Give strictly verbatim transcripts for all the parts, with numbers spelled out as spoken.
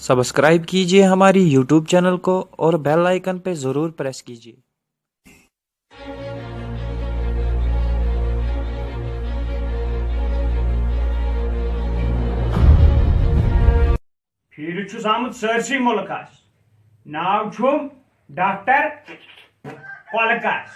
Subscribe कीजिए हमारी YouTube channel को और बेल आइकन पे ज़रूर प्रेस कीजिए। پھیٖرِتھ چھُس آمُت سٲرسٕے مُلکس۔ ناو چھُم ڈاکٹر کۄلکس۔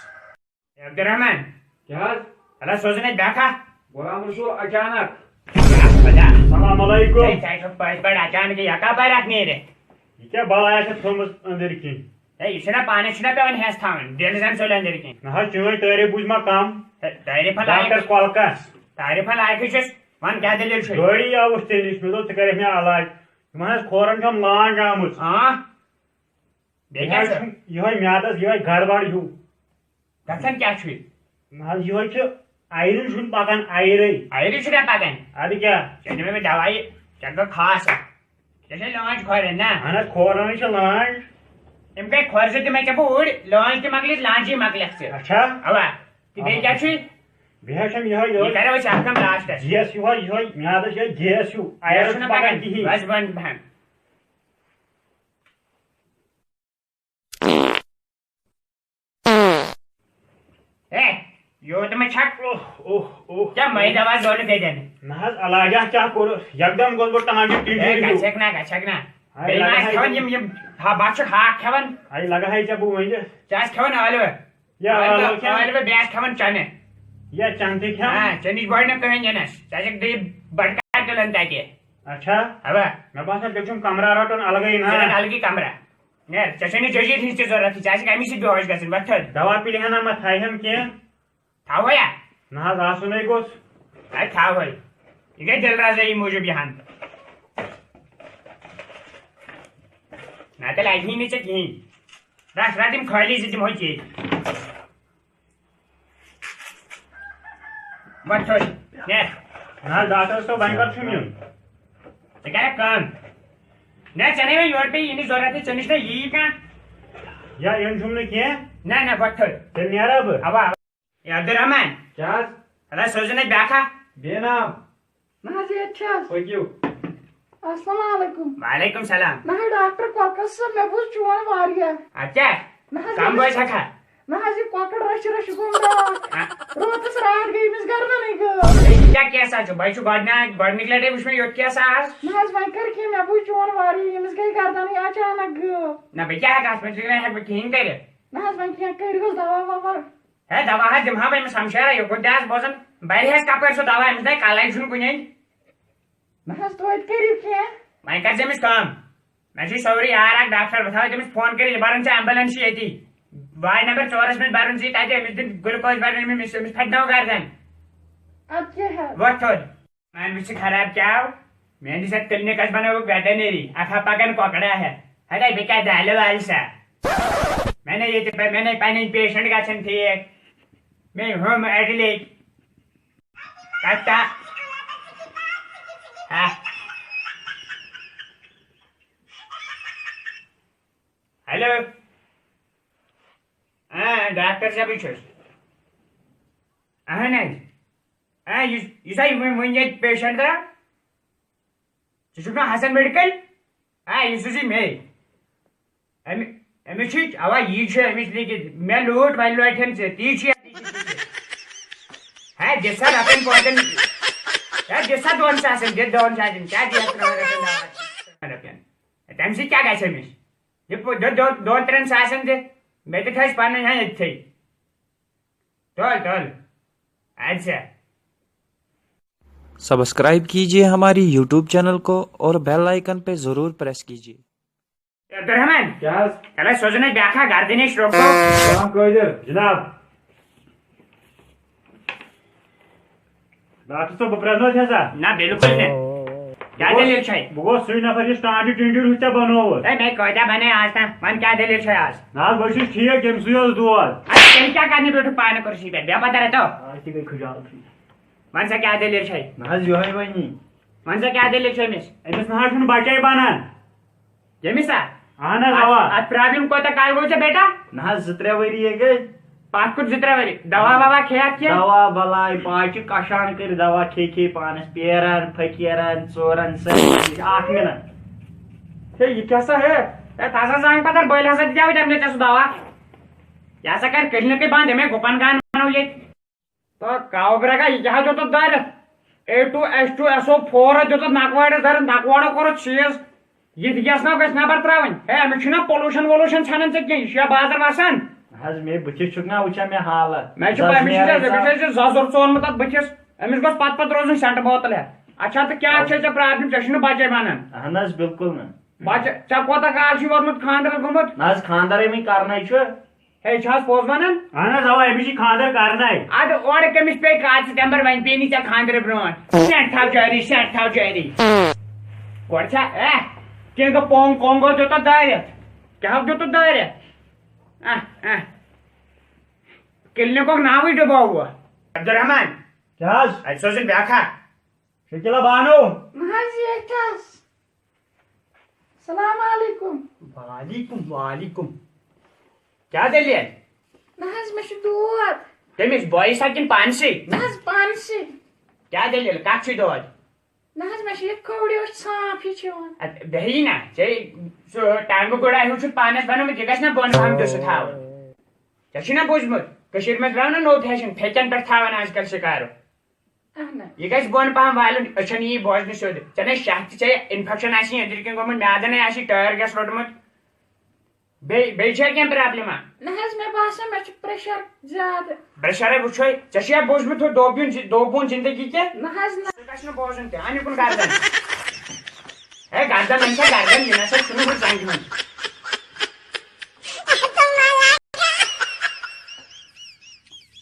عبدالرحمان۔ کیٛاہ حظ؟ اللہ سوزن اَتہِ بیٛاکھا۔ غلام رسول اچانک۔ خدا۔ السلام علیکم۔ ہے، ژےٚ چھُکھ پٔزۍ پٲٹھۍ اچانک یہِ کپٲرۍ اکھ نیرِ؟ یہِ کیٛاہ بلایا چھےٚ تھٲومٕژ أنٛدٕرۍ کِنۍ؟ ہے، یہِ چھُنہ پانس چھُنہ پٮ۪وان ہٮ۪س تھاوٕنۍ، دِل زن سُلہِ أنٛدٕرۍ کِنۍ۔ نہ حظ، چٲنۍ تعریٖف بوٗز مےٚ کم۔ ہے، تعریٖفن لایق۔ ڈاکٹر کۄلکس۔ تعریٖفن لایقٕے چھُس۔ وَن کیٛاہ دٔلیٖل چھُے؟ گٲڑی آوُس ژےٚ نِش، مےٚ دوٚپ ژٕ کَرَکھ مےٚ علاج۔ یِمَن حظ کھورَن چھَم لانٛج آمٕژ۔ ہاں؟ بیٚیہِ یہِ کیٛاہ حظ چھُ؟ چھُم یِہوٚے میٛادَس یِہوٚے گڑبڑ ہیوٗ۔ گژھان کیٛاہ چھُے؟ نہ حظ، یِہوٚے چھُ آیرن چھُنہٕ پَکان، آیرَے۔ آیرن چھُنہ پَکان؟ اَدٕ کیٛاہ؟ ژےٚ دِمے مےٚ دَوایہِ، ژےٚ گٔے خاص اَکھ۔ ژےٚ چھے لانٛج کھورٮ۪ن نا؟ اَہَن حظ، کھورَنٕے چھِ لانٛج۔ أمۍ گٔے کھۄر زٕ تہِ مےٚ ژےٚ بہٕ اوٗرۍ، لانٛج تہِ مۄکلِتھ، لانٛجی مۄکلٮ۪کھ ژےٚ۔ اچھا۔ اَوا۔ تہٕ بیٚیہِ کیٛاہ چھُے؟ بیٚیہِ حظ چھَم یِہوٚے یہِ یہِ۔ کَرو أسۍ اَتھ کَم لاسٹَس۔ گیس ہیوٗ حظ، یِہوٚے میٛادَس یِہوٚے گیس ہیوٗ، یہِ آیرَس چھُنہٕ چھُنہٕ پَکان پَکان، کِہیٖنۍ۔ بَس بنٛد پَہَن۔ ہے، یوٗت مہ چھکھ۔ اوہ، اوہ، اوہ۔ کیٛاہ مَے دوا زورٕ دے دِنہٕ؟ نہ حظ، علاجہ کیٛاہ کوٚرُس؟ یکدم گوٚژھ بہٕ ٹانٛگہِ ٹِنٛڈِ ہے، ہیوٗ۔ گژھکھ نا، گژھکھ نا۔ ہے، بیٚیہِ ما لگہٕ آسہِ ہاے کھٮ۪وان ژےٚ۔ یِم، یِم، ہا، بَتہٕ چھُ ہاکھ کھٮ۪وان۔ ہے، لگہٕ ہاے ژےٚ بہٕ ؤنِتھ۔ ژےٚ آسہِ کھٮ۪وان ٲلوٕ۔ یا ٲلوٕ، ٲلوٕ کھٮ۪وان۔ ٲلوٕ، بیٚیہِ آسہِ کھٮ۪وان چنہٕ۔ یا چنہٕ تہِ کھٮ۪وان۔ آ، ژےٚ نِش بَڑِ نہٕ کٕہٕنۍ یِنَس۔ ژےٚ آسٮ۪کھ دٔیِتھ بَٹہٕ کارِ تُلان تَتہِ۔ اچھا۔ اَوا۔ مےٚ باسان، تیٚلہِ چھُم کمرہ رَٹُن الگٕے نا۔ ژےٚ رَٹھ الگٕے کمرہ۔ نیر، ژےٚ چھےٚ نہٕ جٔجیٖر ہِنٛز تہِ ضروٗرت، ژےٚ آسہِ اَمی سۭتۍ بے ہوش گژھٕنۍ، وۄتھ تھٔد۔ دوا پِلہِ ہنا ما تھایہِ ہَم کینٛہہ؟ تھاوہویا؟ نہ حظ، آسُن ہے گوٚژھ۔ اَدٕ تھاوہوے۔ یہِ گٔے دِل رضٲیی موٗجوٗب یہِ ہن۔ نہ تیٚلہِ اَتہِ یی نہٕ ژےٚ کِہیٖنۍ۔ رَٹھ، رَٹھ یِم خٲلی زٕ دِمہوے ژےٚ۔ وۄتھ تھوٚد۔ نیر۔ نہ حظ، ڈاکٹر صٲب، وۄنۍ کر چھُم یُن؟ ژٕ کَرکھ کٲم۔ نہ، ژےٚ نے وۄنۍ یورٕ پیٚیہِ یِنٕچ ضروٗرت، ژےٚ نِش نہ یِیی کانٛہہ۔ یا یُن چھُم نہٕ کینٛہہ؟ نہ، نہ، وۄتھ تھوٚد۔ تیٚلہِ نیرا بہٕ؟ اَوا، اَوا۔ اے عبدالرحمان۔ کیٛاہ حظ؟ اللہ سوزُن اَتہِ بیٛاکھا۔ بے نام۔ نہ حظ، ییٚتہِ چھِ حظ۔ پٔکِو۔ السلام علیکم۔ وعلیکم السلام۔ نہ حظ، ڈاکٹر کۄکر صٲب، مےٚ بوٗز چون واریاہ۔ اَدٕ کیٛاہ؟ نہ حظ، کَم ییٚمِس بوزِ ہٮ۪کھا؟ نہ حظ، یہِ کۄکر رَچھِ رَچھِ گوٚو ڈاکھ۔ ہا؟ روتَس راتھ گٔے أمِس گردَنٕے غٲب۔ ہے، یہِ کیٛاہ کیسا چھُ؟ بہٕ چھُ گۄڈٕنیُک، گۄڈٕنِکۍ لَٹہِ وٕچھ مےٚ یُتھ کیسا آز۔ نہ حظ، وۄنۍ کَر کینٛہہ، مےٚ بوٗز چون واریاہ، ییٚمِس گٔے گردَنٕے اچانک غٲب۔ نہ، بہٕ کیٛاہ ہٮ۪کہٕ اَتھ منٛز؟ ژٕ نہ ہٮ۪کہٕ بہٕ کِہیٖنۍ کٔرِتھ۔ نہ حظ، وۄنۍ کینٛہہ کٔرِو حظ دوا ووا۔ ہے، دوا حظ دِمہٕ ہا بہٕ أمِس ہمشیرا، یہِ کوٚت دِ حظ بوزان؟ بَرِ حظ کَپٲرۍ سُہ دوا؟ أمِس نَے کَلَے چھُنہٕ کُنے۔ نہ حظ، توتہِ کٔرِو کینٛہہ۔ وۄنۍ کَر ژٕ أمِس کٲم؟ مےٚ چھُے سورُے یار اَکھ ڈاکٹر، بہٕ تھاوَے تٔمِس فون کٔرِتھ، یہِ بَرُن ژےٚ ایمبولینس چھِ ییٚتی۔ وارڈ نمبر ژورَس منٛز بَرُن ژٕ یہِ تَتہِ، أمِس دِن گلوکوز بَرُن، أمِس، أمِس پھَٹنٲو گردَن۔ اَدٕ کیٛاہ حظ؟ وۄتھ تھوٚد۔ وۄنۍ وٕچھ ژٕ خراب کیٛاہ آو؟ میٛٲنِس یَتھ کِلنِکَس بَنٲوٕکھ ویٹرنری، اَتھ ہا پَکَن کۄکرا ہٮ۪تھ۔ ہَتَے بہٕ کیٛاہ دالہِ والہِ سا؟ مےٚ نے ییٚتہِ پَے، مےٚ نے پَنٕنۍ پیشنٹ گژھن ٹھیٖک۔ مےٚ ہُم اَڈِ لیکۍ۔ کَتھ تا؟ ہا؟ ہیلو۔ آ، ڈاکٹر صٲبٕے چھُس۔ اَہَن حظ۔ آ، یُس، یُس ہا یہِ وۄنۍ، وۄنۍ ییٚتہِ پیشنٹ درٛاو، ژٕ چھُکھ نا حسن میڈیکل؟ آ، یہِ سوٗزُے مے۔ أمۍ، أمِس چھُ، اَوا، یی چھُ أمِس لیکھِتھ۔ مےٚ لوٗٹ، وۄنۍ لوٹِہَن ژٕ، تی چھُ یا تی چھُ۔ ہے، دِ سا رۄپیَن پانٛژَن، ہے، دِ سا دۄن ساسَن، دِ دۄن ساسَن، کیٛاہ دِیَس ترٛٮ۪ن رۄپیَن، دَہَن رۄپیَن؟ تَمہِ سۭتۍ کیٛاہ گژھِ أمِس؟ یہِ پو-، دۄ-، دۄ-، دۄن ترٛٮ۪ن ساسَن دِ، مےٚ تہِ تھٲوِس پَنٕنۍ ہَن ییٚتھٕے۔ تُل، تُل۔ اَدٕ سا۔ सब्सक्राइब कीजिए हमारी यूट्यूब चैनल को और बेल आइकन पे ज़रूर प्रेस कीजिए। عبدالرحمان۔ کیٛاہ حظ؟ تَلہٕ حظ سوزُن اَسہِ بیٛاکھ اَکھ گردٕنۍ اَسہِ روٚٹ۔ غلام قٲدِر۔ جناب۔ ڈاکٹر صٲب، بہٕ پرٛزناوتھ حظ اَتھ۔ نہ، بِلکُل نہٕ۔ کیٛاہ دٔلیٖل چھےٚ؟ بہٕ گوٚوس سُے نفر، یُس ٹانٛڈِ ٹِنٛڈِر ہُہ ژےٚ بنووُتھ۔ ہے، مےٚ کٲتیٛاہ بنے آز تام؟ وۄنۍ کیٛاہ دٔلیٖل چھےٚ آز؟ نہ حظ، بہٕ چھُس ٹھیٖک، ییٚمہِ سٕے اوس دود۔ اَدٕ تیٚلہِ کیٛاہ کرنہِ بیوٗٹھُکھ پانہٕ کُرسی پٮ۪ٹھ؟ بیٚہہ پتہٕ رٹو۔ آز تہِ گٔے خجالتٕے۔ وۄنۍ سا کیٛاہ دٔلیٖل چھےٚ؟ نہ حظ، یِہوٚے وَنی۔ وۄنۍ سا کیٛاہ دٔلیٖل چھےٚ أمِس؟ أمِس نہ حظ چھُنہٕ بچے بنان۔ ییٚمِس سا؟ اہن حظ، اَتھ، اوا۔ اَتھ پرابلم کوٗتاہ کال گوٚو ژےٚ بیٹا؟ نہ حظ، زٕ ترٛےٚ ؤری ہے گٔے۔ پتھ کُن زٕ ترٛےٚ ؤری۔ دوا ووا کھیٚیَکھ کینٛہہ؟ دوا بلاے پاچہِ کشان کٔرۍ دوا کھے کھے پانس پیران، پھکیران، ژوران، سٲری چیٖز۔ اکھ منٹ۔ ہے، یہِ کیٛاہ سا ہے؟ ہے، تَس ہسا زانہِ پَتہٕ بٔلۍ ہسا دِژاوٕے تٔمۍ ژےٚ سُہ دوا۔ یہِ ہسا کَرِ کِلنِکٕے بنٛد، یِمَے گُپن کان بَنو ییٚتہِ۔ تو کاوٕ برٛگا، یہِ کیٛاہ ہا دیُتُتھ دٲرِتھ؟ A two H two S O four دیُتُتھ نَکوارَس دٲرِتھ، نَکوارو کوٚرُتھ سیٖز۔ یہِ گیس نا گژھِ نٮ۪بر ترٛاوٕنۍ۔ ہے، أمِس چھُنہ پولوشن وولوشن ژھٮ۪نان ژےٚ کینٛہہ، یہِ چھُ یا بازر وسان۔ نہ حظ، مے بٕتھِس چھُکھ نا وٕچھان مےٚ حالت؟ مےٚ چھُ زز پَے، أمِس چھُ نیران زیادٕ، أمِس چھُ زز زۄر ژورمُت اَتھ بٕتھِس۔ أمِس گوٚژھ پتہٕ پتہٕ روزُن سٮ۪نٛٹہٕ بوتل ہٮ۪تھ۔ اچھا، تہٕ کیٛاہ چھےٚ ژےٚ پرابلم؟ ژےٚ چھُنہٕ بچے بنان۔ اہن حظ، بالکل نہٕ۔ بچہٕ، ژےٚ کوٗتاہ کال چھُے ووتمُت خانٛدرس گوٚمُت؟ نہ حظ، خانٛدر ہے وٕنہِ کرنے چھُ۔ ہے، چھِ حظ پوٚز ونان؟ اہن حظ، اوا، أمِس چھِ خانٛدر کرنے۔ اَدٕ اورٕ کٔمِس پیٚیہِ کَتھ ژٕ تَمہِ پٮ۪ٹھ وۄنۍ پیٚیہِ نہٕ ژےٚ خانٛدرٕ برونٛٹھ۔ سٮ۪نٛٹ تھاو جٲری، سٮ۪نٛٹ تھاو جٲری۔ گۄڈٕ چھا، اے، کینٛہہ گوٚو پونٛگ کونٛگو دیُتُتھ دٲرِتھ۔ کیٛاہ ہا دیُتُتھ دٲرِتھ؟ اہ، اہ۔ کِلنِکُک ناوٕے ڈُبووُ۔ عبدالرحمان۔ کیٛاہ حظ؟ اَتہِ سوزُن بیٛاکھ اکھ۔ شکیلا بانو۔ نہ حظ، ییٚتہِ حظ۔ السلام علیکم۔ وعلیکم، وعلیکم۔ کیٛاہ دٔلیٖل؟ نہ حظ، مےٚ چھُ دود۔ کٔمِس، بویہِ سا کِنہٕ پانسٕے؟ نہ حظ، پانسٕے۔ کیٛاہ دٔلیٖل؟ کَتھ چھُے دود؟ نہ حظ، مےٚ چھُ یہِ کھووُر ہیوٗ ژھانٛپھ ہیوٗ چھُ یِوان۔ اَدٕ بیٚہہِ نا، ژےٚ سُہ ٹانٛگہٕ گوٚڑا ہیوٗ چھُتھ پانَس بنومُت، یہِ گژھِ نا بۄن پہم ڈُسہٕ تھاوُن۔ ژےٚ چھُے نا بوٗزمُت، کٔشیٖرِ منٛز درٛاو نا نوٚو فیشن، پھیٚکٮ۪ن پٮ۪ٹھ تھاوان آز کل شِکارُک۔ اہن حظ۔ یہِ گژھِ بۄن پہم والُن، أچھن یی بوزنہٕ سیوٚد۔ ژےٚ نے شاہ تہِ، ژےٚ infection آسی أنٛدرۍ کِنۍ گوٚمُت، میادٕ نے آسی ٹٲر گیس روٚٹمُت۔ بیٚیہِ، بیٚیہِ چھا کینٛہہ پرابلم؟ نہ حظ، مےٚ باسان مےٚ چھُ pressure زیادٕ۔ Pressure ہے وٕچھوے، ژےٚ چھُیا بوٗزمُت ہُہ دوبیُن زِ-، دوبوٗن زندگی کیٛاہ؟ نہ حظ، نہ۔ سُہ گژھِ نہٕ بوزُن تہِ، اَن یہِ کُن گردن۔ ہے گردن، أمۍ چھا گردن، یہِ نہ سا چھُنہٕ ہُہ زنٛگہِ ہُنٛد۔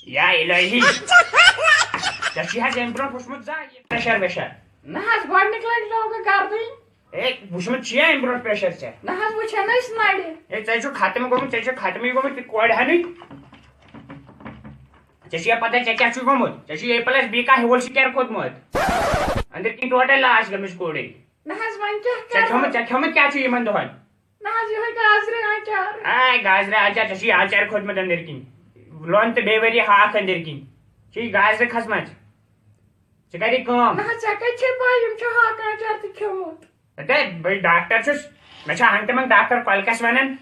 یا الہی۔ ژےٚ چھُے حظ اَمہِ برونٛٹھ وٕچھمُت زانٛہہ یہِ pressure ویشر؟ نہ حظ، گۄڈٕنِکۍ لٹہِ لوگُکھ گردٕنۍ۔ ہے، وٕچھمُت چھُیا اَمہِ برونٛٹھ pressure ژےٚ؟ نہ حظ، وٕچھان ٲسۍ نرِ۔ ہے، ژےٚ چھُ ختم گوٚمُت، ژےٚ چھُ ختمٕے گوٚمُت، یہِ کورِ ہنٕے۔ ژےٚ چھُیا پتہ ژےٚ کیٛاہ چھُے گوٚمُت؟ ژےٚ چھُے A plus B کا whole square کھوٚتمُت۔ أنٛدٕرۍ کِنۍ total لاش گٔمٕژ کوٗرٕے۔ نہ حظ، وۄنۍ کیٛاہ ژےٚ کھیوٚمُت، کرو؟ ژےٚ کھیوٚمُت کیٛاہ چھُے یِمن دۄہن؟ نہ حظ، یِہوٚے گازرِ آنٛچار۔ آے، گازرِ آنٛچار، ژےٚ چھُے آنٛچار کھوٚتمُت أنٛدٕرۍ کِنۍ۔ لۄن تہٕ بیٚیہِ ؤری ہاکھ أنٛدٕرۍ کِنۍ۔ چھُے گازرِ کھٔژمٕژ۔ ژٕ کر یہِ کٲم۔ نہ حظ، ژےٚ کتہِ چھے پَے، یِم چھِ ہاکھ آنٛچار تہِ کھیوٚمُت۔ ہے، بہٕ ڈاکٹر چھُس۔ مےٚ چھا ہنٛگتہٕ منٛگہٕ ڈاکٹر کۄلکس ونان۔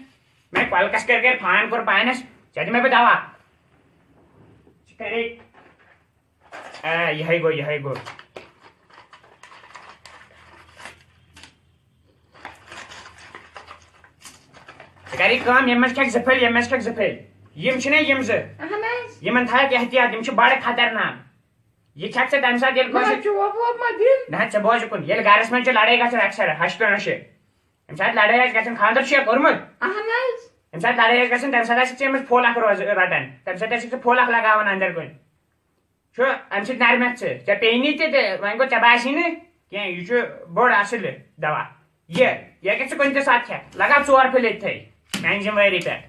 مےٚ کۄلکس کٔر گٔے فان کوٚر پانس۔ ژےٚ دِمے بہٕ دوا۔ ژٕ کر یہِ۔ آ، یِہوٚے گوٚو، یِہوٚے گوٚو۔ ژٕ کر یہِ کٲم، ییٚمہِ منٛز کھٮ۪کھ زٕ پھٔلۍ، ییٚمہِ منٛز کھٮ۪کھ زٕ پھٔلۍ۔ یِم چھِنہ یِم زٕ؟ اہن حظ۔ یِمن تھاوکھ احتیاط، یِم چھِ بڑٕ خطرناک۔ یہِ کھٮ۪کھ ژٕ تَمہِ ساتہٕ، ییٚلہِ نہ کٲنٛسہِ حظ، چوب ووب ما دِن؟ نہ حظ، ژٕ بوز یہِ کُن، ییٚلہِ گرس منٛز چھِ لڑٲے گژھان اکثر ہشہِ تہٕ نۄشہِ، ییٚمہِ ساتہٕ لڑٲے آسہِ گژھان، خانٛدر چھُ یا کوٚرمُت؟ اہن حظ۔ ییٚمہِ ساتہٕ لڑٲے آسہِ گژھان، تَمہِ ساتہٕ آسہِ ژٕ أمِس پھوٚل اکھ روز-، رٹان، تَمہِ ساتہٕ آسہِ ژٕ پھوٚل اکھ لگاوان أنٛدٕرۍ کُن۔ چھُ، اَمہِ سۭتۍ نرِ مَتھ ژٕ، ژےٚ پیٚیہِ نہٕ تہِ تہٕ وۄنۍ گوٚو، ژےٚ باسی نہٕ کینٛہہ، یہِ چھُ بوٚڑ اَصٕل دوا۔ یہِ، یہِ ہیٚکَکھ ژٕ کُنہِ تہِ ساتہٕ کھٮ۪تھ، لگاو ژور پھٔلۍ أتھۍ تھَے، میٛانہِ ذِمہٕ وٲری پٮ۪ٹھ۔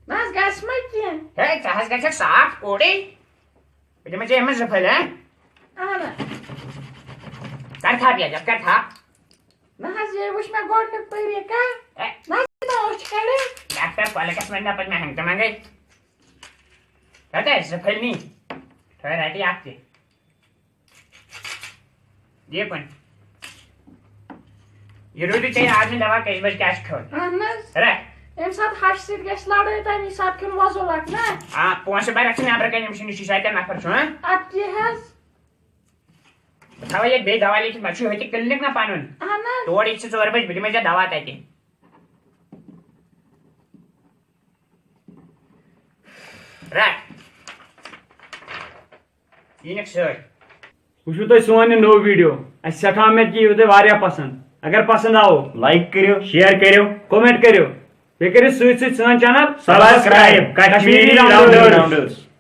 نہ حظ، گژھِ ما کینٛہہ؟ ہے، ژٕ حظ گژھکھ صاف اوٗرے۔ بہٕ دِمے ژےٚ یِمَن زٕ پھٔلۍ، ہہ؟ اہن حظ۔ کر تھپھ یَتھ، یَتھ کر تھپھ۔ نہ حظ، یے وٕچھ مےٚ گۄڈٕنیُک طریٖقہ۔ اے۔ نہ حظ، یہِ ما اوس چھِ کَڑٕنۍ۔ ڈاکٹر پلکس وَنہِ نہ پَتہٕ مےٚ ہنٛگتہٕ منٛگَے۔ رَٹے زٕ پھٔلۍ نی۔ تھٲے رَٹہِ اَکھ تہِ۔ یہِ کُن۔ یہِ روٗدُے ژےٚ یاد، مےٚ دَپان کٔژِ بَجہِ کیٛاہ چھُ کھیوٚن۔ اہن حظ۔ رَٹ۔ ییٚمہِ ساتہٕ ہَشہِ سۭتۍ گژھِ لَڑٲے، تَمی ساتہٕ کھیوٚن وۄزُل اَکھ، نہ؟ آ، پونٛسہٕ بَرَکھ ژٕ نٮ۪برٕ کَنہِ، أمۍ سٕنٛدِ نِش چھُے سۭتۍ نفر چھُ، ہاں؟ اَدٕ کیٛاہ حظ؟ بہٕ تھاوَے ییٚتہِ بیٚیہِ دوا لیکھِتھ، مےٚ چھُ یِہوٚے تہِ clinic نہ پَنُن۔ اہن حظ۔ تور یِکھ ژٕ ژورِ بَجہِ، بہٕ دِمَے ژےٚ دوا تَتہِ۔ رَٹ۔ یہِ نِکھ سۭتۍ۔ وٕچھِو تُہۍ سون یہِ نوٚو video۔ اَسہِ سٮ۪ٹھاہ اُمید کہِ یہِ یِیو تۄہہِ واریاہ پسنٛد۔ اگر پسنٛد آو، like کٔرِو، share کٔرِو، comment کٔرِو۔ بیٚیہِ کٔرِو سۭتۍ سۭتۍ سٲنۍ channel subscribe، Kashmiri Kashmiri Rounders۔ Rounders۔